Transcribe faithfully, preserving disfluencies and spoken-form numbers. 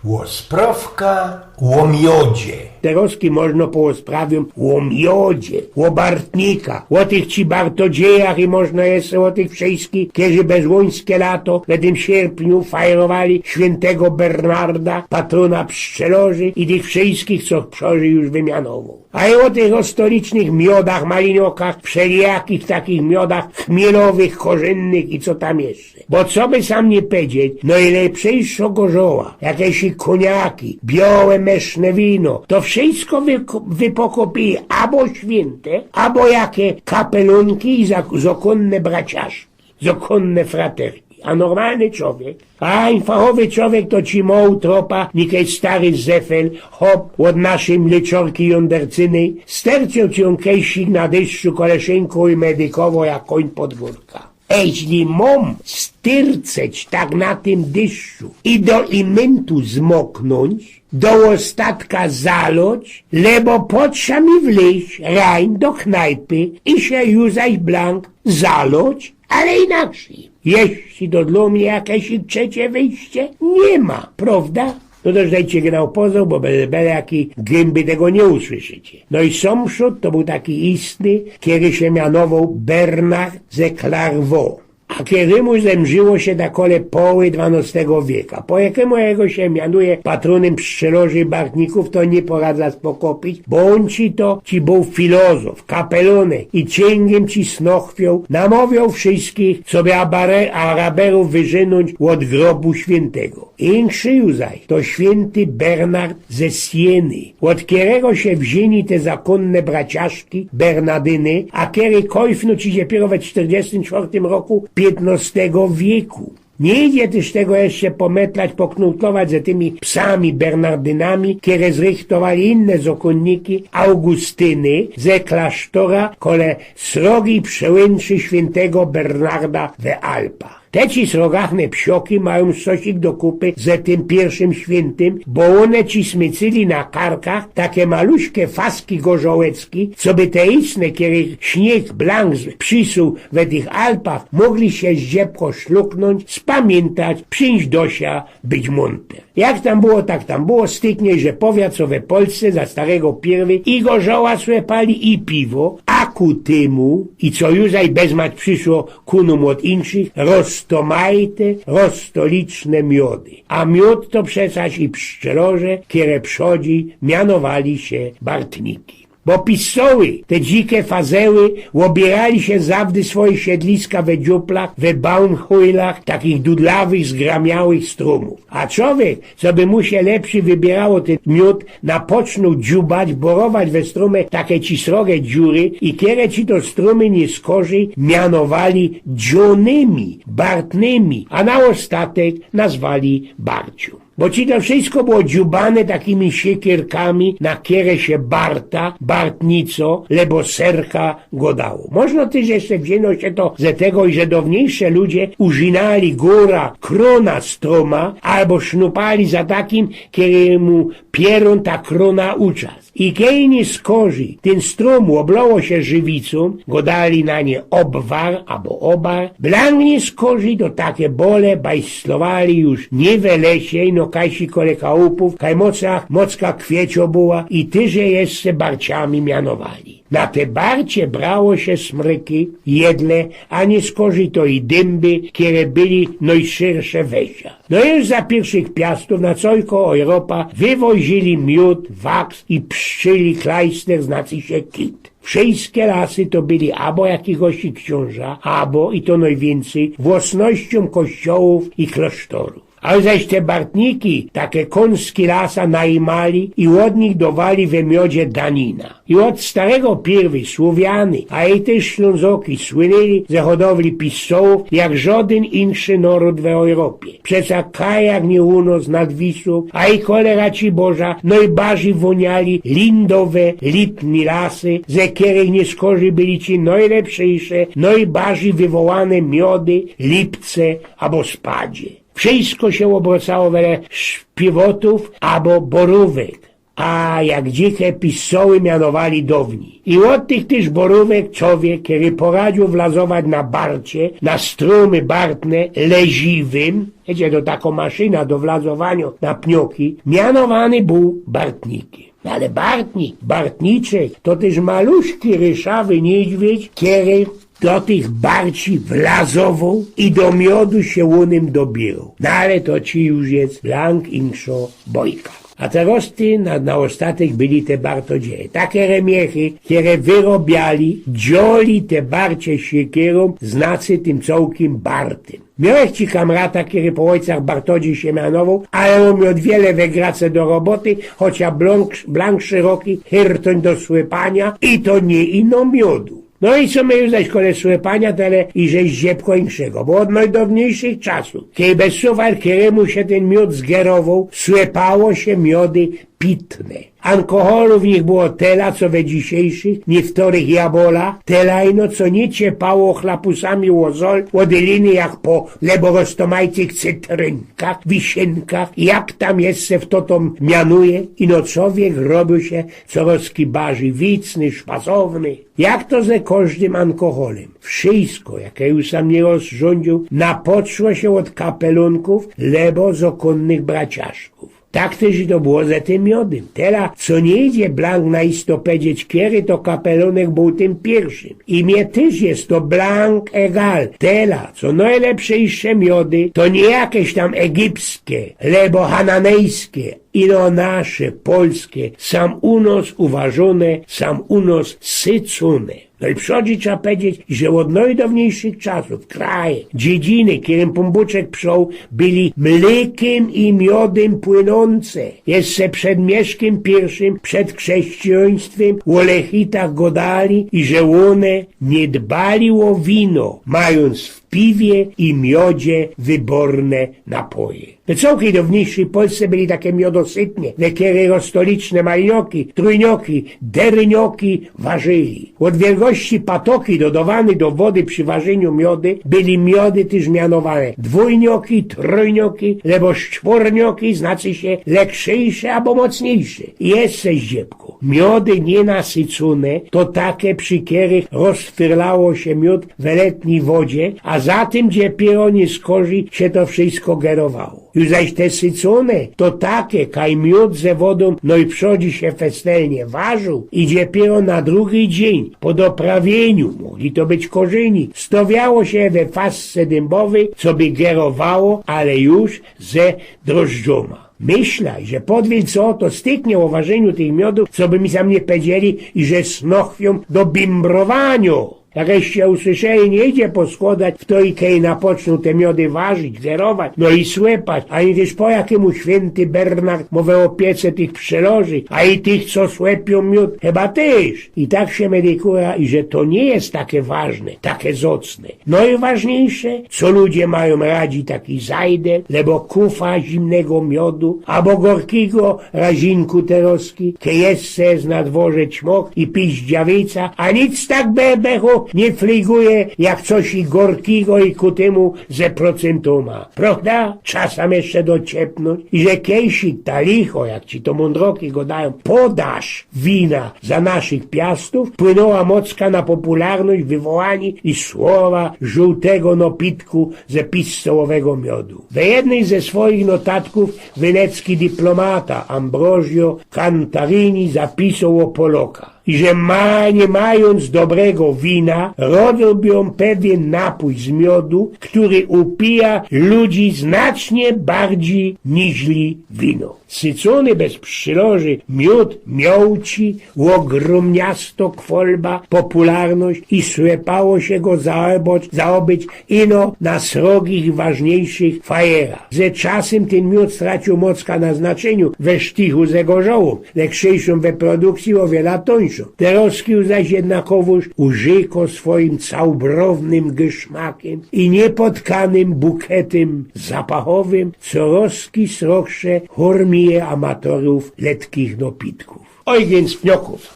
Ôsprŏwka ô miodzie. Terŏzki możno poôsprawiōm ô miodzie, ô Bartnikach, ô tych ci bartodziejach i możno jeszcze ô tych wszyskich, kerzy bez łuńske lato we tym sierpniu fajrowali świyntego Bernarda, patrōna pszczelorzy i tych wszyskich, co przoży już wymianowoł. A i ô tych ôstolicznych miodach, maliniokach, wszelijakich takich miodach chmielowych, korzynnych i co tam jeszcze. Bo co by sam niy powiedzieć, nojlepszyjszŏ gorzoła, jakeś kōniaki, biołe, meszne wino, to wszysko wyko-, wypokopiyje abo świynte, abo jake kapelōnki i za-, zokōnne braciaszki, zokōnne fraterki. A normalny czowiek, a fachowy czowiek to ci moł tropa, nikej stary Zefel, chop ôd naszyj mleczorki Jądercynyj, stercioł ci ôn kejsik na dyszczu kole szynku i medykowoł jak kōń pod gōrka. Eźli mōm styrceć tak na tym dyszczu i do imyntu zmoknōńć, do ôstatka zalŏć, lebo potrza mi wlyź rań do knajpy i sie ju zaś blank zalŏć, ale inakszyj. Jeźli to dlō mie jakeś trzecie wyjście niy ma, prŏwda? No to żejcie genau pozoł, bo bele, bele jaki gymby tego niy usłyszycie. No i sōmszōd to bōł taki istny, kery sie mianowoł Bernard ze Clairvaux. A kerymu zemrziło sie na kole poły dwanŏstego wieka. Po jakymu jego sie mianuje patrōnym pszczelorzy i bartników, to niy poradzã spokopić, bo ôn ci to, ci bōł filozof, kapelōnek i ciyngiym ci snochwioł, namŏwioł wszyskich, coby abare-, araberōw wyrzynōńć ôd grobu świyntego. Inkszyj zaś to świynty Bernard ze Sieny, ôd kerego sie wziyni te zakōnne braciaszki, Bernadyny, a kery kojfnōł ci dopiyro we sztyrdziestym czwiŏrtym roku piytnŏstego wieku. Niy idzie tyż tego jeszcze pometlać, poknōłtować ze tymi psami Bernardynami, kere zrychtowali inne zokōnniki Augustyny ze klŏsztora kole srogij przełynczy świyntego Bernarda we Alpach. Te ci srogachne psioki majōm stosik do kupy ze tym piyrszym świyntym, bo ône ci smycyli na karkach take maluśke faski gorzołecki, coby te istne, kerych śniyg blank z-, przisuł we tych Alpach, mogli sie zdziebko szluknōńć, spamiyntać, przińść do sia, być mōnter. Jak tam było, tak tam było, styknie, że powiat, co we Polsce za starego pierwy i gorzoła sobie pali, i piwo, a ku tymu, i co już zaś bezmać prziszło ku nōm ôd inkszych, roztomajte, roztoliczne miody. A miōd to przecaż i pszczelorze, kere przodzi mianowali sie bartniki. Bo pisoły, te dzike fazeły, ôbierali sie zawdy swoje siedliska we dziuplach, we baumhojlach takich dudlawych, zgramiałych strōmōw. A czowiek, coby mu sie lepszy wybierało tyn miōd, napocznōł dziubać, borować we strōmy take ci sroge dziury i kere ci to strōmy niyskorzij mianowali dziōnymi, bartnymi, a na ôstatek nazwali barciōm. Bo ci to wszysko było dziubane takimi siekierkami, na kere sie barta, bartnico, lebo serka gŏdało. Możno tyż jeszcze wziyno sie to ze tego, iże downiejsze ludzie urzynali gōra krōna strōma, abo sznupali za takim, keremu pierōn ta krōna uczas. I kej niyskorzij tyn strōm ôblŏło sie żywicōm, gŏdali na nie ôbwar abo ôbar, blank niyskorzij to take bole bajslowali już niy we lesie, ino kajsi kole kałupōw, kaj mocka, mocka kwiecio była i tyż je jeszcze barciami mianowali. Na te barcie brało sie smryki, jedle, a niyskorzij to i dymby, kere byli nojszyrsze we wsiach. No i już za piyrszych piastōw na cołko Europa wywozyli miōd, waks i pszczeli klajster, znaczy sie kit. Wszyjske lasy to byli abo jakigoś ksiōnża, abo, i to nojwiyncyj, włŏsnościōm kościołōw i klŏsztorōw. A zaś te bartniki take kōnski lasa najimali i ôd nich dowali we miodzie danina. I ôd starego pierwyj Słowiany, a i tyż Ślōnzoki słynyli ze hodowli pisołōw jak żodyn inszy nŏrōd we Europie. Przeca kaj jak niy u nŏs nad Wisłōm, a i kole Raciborza nojbardzij wōniali lindowe, lipne lasy, ze kerych niyskorzij byli ci nojlepszyjsze, nojbardzij wywołane miody, lipce abo spadzie. Wszysko sie ôbrŏcało wele szpiwotōw abo borōwek. a jak dzike pistoły mianowali downij. I ôd tych tyż borōwek czowiek, kery poradziōł wlazować na barcie, na strōmy bartne, leziwym, wiycie, to tako maszyna do wlazowanio na pnioki, mianowany bōł bartnikiym. No ale bartnik, bartniczek, to tyż maluśki ryszawy niedźwiedź, kery do tych barci wlazowoł i do miodu sie ônym dobiyroł. No ale to ci już je blank inkszo bojka. A te rosty na, na ôstatek byli te bartodzieje. Take remiechy, kere wyrobiali, dzioli te barcie siekierōm, znaczy tym cołkim bartym. Miołech ci kamrata, kery po ôjcach Bartodziej sie mianowoł, ale ôn mioł wiele wygrace do roboty, chocia blank, blank szeroki, hirtoń do słypania i to niy ino miodu. No i co my już zaś kole słypania, tele i żeś ziebko inkszego, bo ôd nojdowniyjszych czasōw, kej bez suwar, keremu sie tyn miod zgerowoł, słypało sie miody pitne. Alkoholu w nich było tela, co we dzisiejszych, niychtorych jabola, tela ino, co niy ciepało chlapusami ô zol, ô dyliny jak po leborostomajcych cytrynkach, wisynkach, jak tam jeszcze fto to mianuje, ino cowiek robiōł sie coroz ki bardzij wicny, szpasowny. Jak to ze kożdym alkoholym. Wszysko, jak już sam niyroz rzuńdziōł, napoczło sie ôd kapelōnkōw lebo z ôkōnnych braciaszkōw. Tak tyż i to było ze tym miodym. Tela, co niy idzie blank na isto pedzieć, kery to kapelōnek bōł tym piyrszym. I mie tyż je to blank egal. Tela, co nojlepsze jeszcze miody, to niy jakeś tam egipske, lebo hananejske, ino nasze, polske, sam u nos uważōne, sam u nos sycōne. No i przodzi trzeba pedzieć, że ôd nojdowniyjszych czasōw kraje, dziedziny, kerym Pōnbōczek przoł, byli mlykym i miodym płynōnce. Jeszcze przed Mieszkym piyrszym, przed krzyścijaństwym, ô lechitach godali i że ône niy dbali ô wino, majōnc w piwie i miodzie wyborne napoje. We cołkij downiyjszyj Polsce byli take miodosytnie, we kerej roztoliczne malinioki, trōjnioki, dyrynioki warzyli. Ôd wielgości patoki dodowany do wody przi warzyniu miody byli miody tyż mianowane dwōjnioki, trōjnioki, lebo szczwōrnioki, znaczy sie lekrzyjsze abo mocniyjsze. I jeszcze zdziebko. Miody niynasycōne to take, przi kerych roztwyrlało sie miod we letnij wodzie, a za tym, gdzie pierōnie skorzij sie to wszysko gerowało. Już zaś te sycōne to take, kaj miod ze wodōm nojprzodzi sie festelnie warziōł i dopiyro na drugi dziyń po doprawiyniu, mogli to być korzyni, stowiało sie we fasce dymbowyj, co by gerowało, ale już ze drożdżōma. Myślã, że podwiel co to styknie ô warzyniu tych miodōw, co by mi sam niy pedzieli i że snochwiōm do bimbrowaniu. Jak żeście usłyszeli, niy idzie poskłodać, fto i kej napoczōm te miody warzić, gerować, no i słypać, ani tyż po jakimu świynty Bernard mo we ôpiece tych przelożych, a i tych, co słypiōm miod, chyba tyż. I tak sie medykuje, i że to niy je take ważne, take zocne. Nojważniyjsze, co ludzie majōm radzi taki zajdel, lebo kufa zimnego miodu, abo gorkigo razinku terozki, kej jeszcze je na dworze ćmok i piździawica, a nic tak bebechu niy flyguje, jak coś i gorkigo i ku tymu ze procentōma. Prŏwda? Trzeba sam jeszcze dociepnōńć, i że kejsik ta licho, jak ci to mōndroki godajōm, podaż wina za naszych piastōw płynōła mocka na popularność, wywołanie i słowa żōłtego nopitku ze pistołowego miodu. We jednym ze swoich notatkōw wenecki dyplomata Ambrozio Cantarini zapisoł ô Polokach, i że ma-, niy majōnc dobrego wina, robiōm pewien napōj z miodu, kery upija ludzi znacznie bardzij niźli wino. Sycōny bez prziloży miōd miołci ôgrōmniasto kwolba popularność i słepało sie go zaoboć, zaobyć ino na srogich i ważniyjszych fajerach. Ze czasym tyn miōd straciōł mocka na znaczyniu, we sztychu ze gorzołōm, le krzyjszōm we produkcji ô wiela tōńszōm. Terozki zaś jednakowōż urzykŏ swojim całobrownym gyszmakym i niypotkanym buketym zapachowym, co rozki srogsze hormije amatorōw letkich nopitkōw. Ojgyn z Pniokōw.